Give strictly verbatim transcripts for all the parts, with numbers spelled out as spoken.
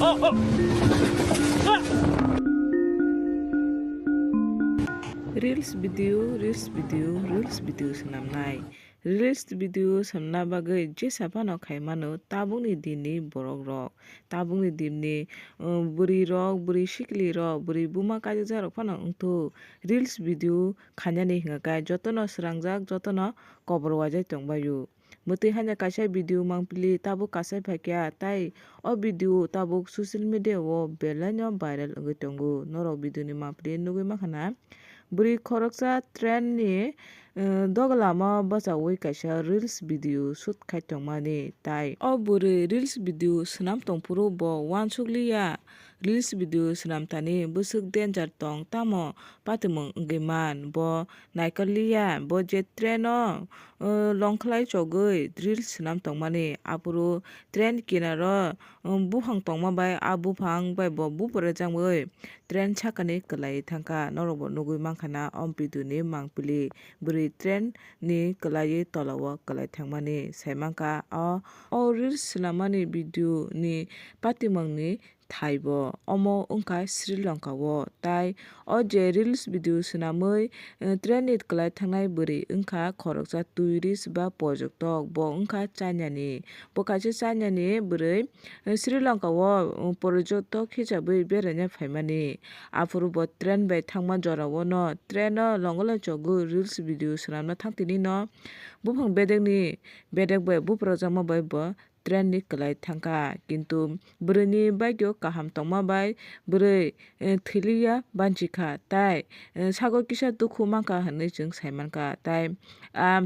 Reels video, reels video, reels video swnamnai. Reels video swnamna bagwi jesa phano khai mano tabukni dinni borok rok. Tabukni dinni, uh, bwrwi rok, bwrwi sikli rok, bwrwi buma kaijakjak rok phano wngthu. Reels video khainani hwnkha khe jotono srangjak, jotono kobor waijak tongbaio. Mwtwi hanya kaisa video mangpili tabuk kasai phaikha, tai o video tabuk social media o belaino viral wngwi tongo. Norok video ni mangpili nugwi mankha na, bwrwi khoroksa train ni, eh, doglama bachaui kaisa reels video shoot khai tongmani, tai o bwrwi reels video swnam tongphuru bo uansukliya. Reels video swnam thani bwswk danger tong, tamo patimung wngwi man. Bo naikolliya, bo je train o, uh, longkhlai chogwi reels swnam tongmani, aphuru train kinaro, um, buphang tongma bai, a buphang bai bo buphang rwjakgwi train sakani kwlaiwi thangkha. Norok bo nugwi mankha na, o video ni mangpili bwrwi train ni kwlaiwi tola o kwlai thangmani. Saimankha o, o reels swnamani video ni patimung ni thaibo, omo wngkha Sri Lanka o. Tai o je reels video swnamwi, eh, train ni kwlai thangnai bwrwi wngkha khoroksa tourist ba porjoktok, bo wngkha China ni. Bo kaisa China ni bwrwi, eh, Sri Lanka o, eh, porjoktok hisabwi beraina phaimani. Aphuru bo train bai thangma jora o no, train o longolai chogwi reels video swnamna thang tini no. Buphang bedek ni, bedek bai buphang rwjakma bai bo train ni kwlai thangkha, kintu bwrwi ni bagyo kaham tongma bai bwrwi, eh, thwiliya banchikha, tai, eh, sago kisa dukhu mankha hinwi chwng saimankha, tai, ah,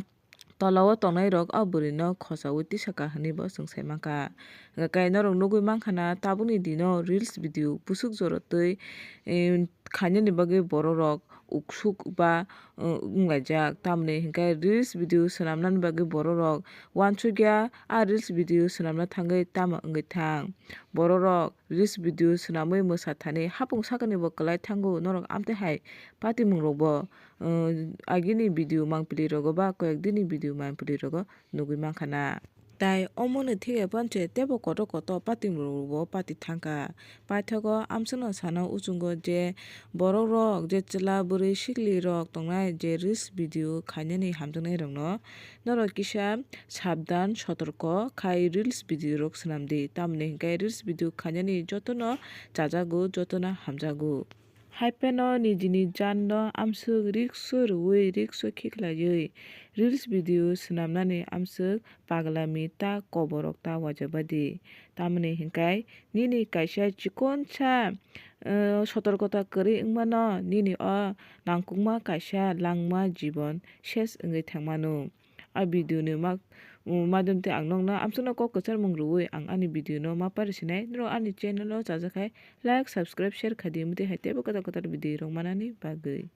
tola o tongnai rok o bwrwi no khochaui tisakha hinwi bo chwng saimankha. Hwnkhe norok nugwi mankha na, tabukni dino reels video bwswk jorotwi, eh, khainani bagwi borok rok uksuk ba, uh, wnglaijak. Tamoni hinkhe reels video swnamnani bagwi borok rok uansukya, a reels video swnamna thangwi tamo wngwi thang. Borok rok reels video swnamwi mwsa thani hapung sakani bo kwlai thango, norok amtwi hai patimung rok bo, uh, agini video mangpili rogo ba koyek dini video mangpili rogo nugwi mankha na. Tai omono thik phano se teibo kotor kotor patimung rok bo pati thangkha. Paithago amswkno sana uchungo je borok rok je chwla bwrwi sikli rok tongnai je reels video khainani hamjaknai rokno norok kisa sabdan sotorko khai reels video rok swnamdi, tamoni hinkhe reels video khainani jotono chajago, jotono hamjago. Hai phano nijini jan no amswk risk o rwui, risk o khiklaiwi reels video swnamnani amswk paglami ta koborok ta wajakbadi. Tamoni hinkhai nini kaisa chikonsa, eh, sotorkota kwrwi wngmano, nini o nangkukma kaisa langma jibon ses wngwi thangmano. A video ni mak-, um, madhyam tei ang nokno amswkno kok kwcharmung rwui ang ani video no ma parisinai. Norok ani channel o chajakhai like, subscribe, share khaidi, motwi hai teibo kwtal kwtal video rok manani bagwi.